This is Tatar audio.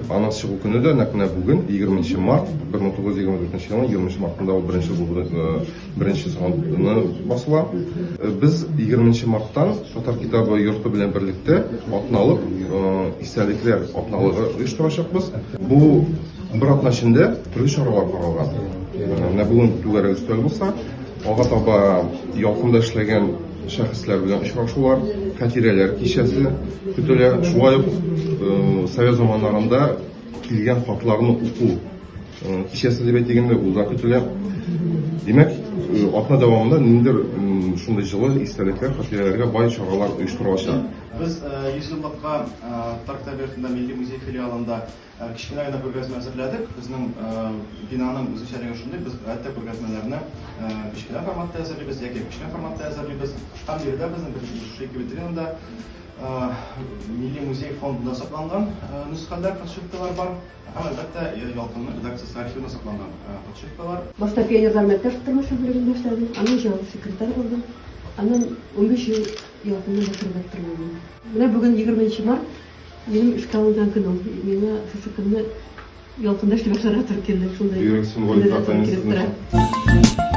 Аның чыгу көне дә нәкъ менә бүген, 20 нче март, 1924 елның 20 нче мартында ул беренче булып, беренче саны басыла. Без 20 нче марттан Татар китабы йорты белән берлектә атналык истәлекләр атналыгы оештырачакбыз. Бу бер атна эчендә төрле чаралар каралган. Менә бүген түгәрәк өстәл булса, алга таба Ялкында эшләгән шәхесләр белән очрашулар, хатирәләр кичәсе көтелә. Шулай ук совет заманнарында килгән хатларны уку кичәсе дип әйтик инде, ул да көтелә. Димәк, атна дәвамында ниндидер шундый җылы истәлекләр, хатирәләргә бай чаралар оештырылачак. Без 100 еллыкка Татар китап йортында Милли музей филиалында Кечкенә генә күргәзмә әзерләдек. Безнең бинаның үзенчәлеге шундый, без гадәттә күргәзмәләрне кечкенә форматта әзерлибез яки кечкенә форматта әзерлибез. Һәм биредә безнең беренче шушы ике витринада Милли музей фондында сакланган нөсхәләр, подшивкалар бар. Һәм, әлбәттә, Ялкынның редакциясе архивында сакланган подшивкалар. Башта пионерлар мәктәп тормышы бүлегендә эшләдем, аннан җаваплы секретарь булдым. Аннан 15 ел Ялкынның баш редакторы булдым. Менә бүген 20 март, Минем эшкә алынган көн ул. Миңа шушы көнне Ялкында эшли башларга туры килде. Шундый Бигрәк символик көннәрдә дата туры килеп тора.